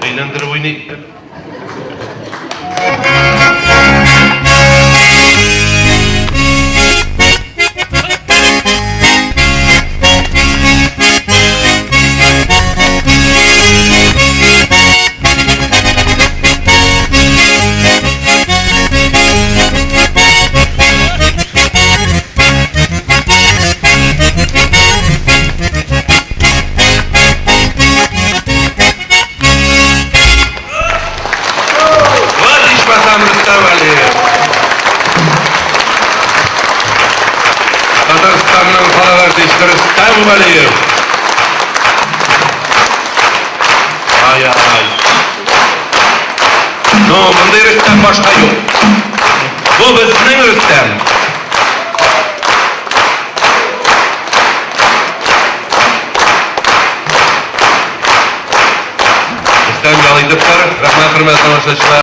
Әйләндереп уйный. Вот ичмасам Рөстәм Әлиев. Татарстанның халык артисты Рөстәм Вәлиев. Ай-ай. Ну, мондый Рөстәм башка юк. Бу безнең Рөстәм. Рөстәм, ял итеп тор. Рәхмәт, хөрмәтле тамашачылар.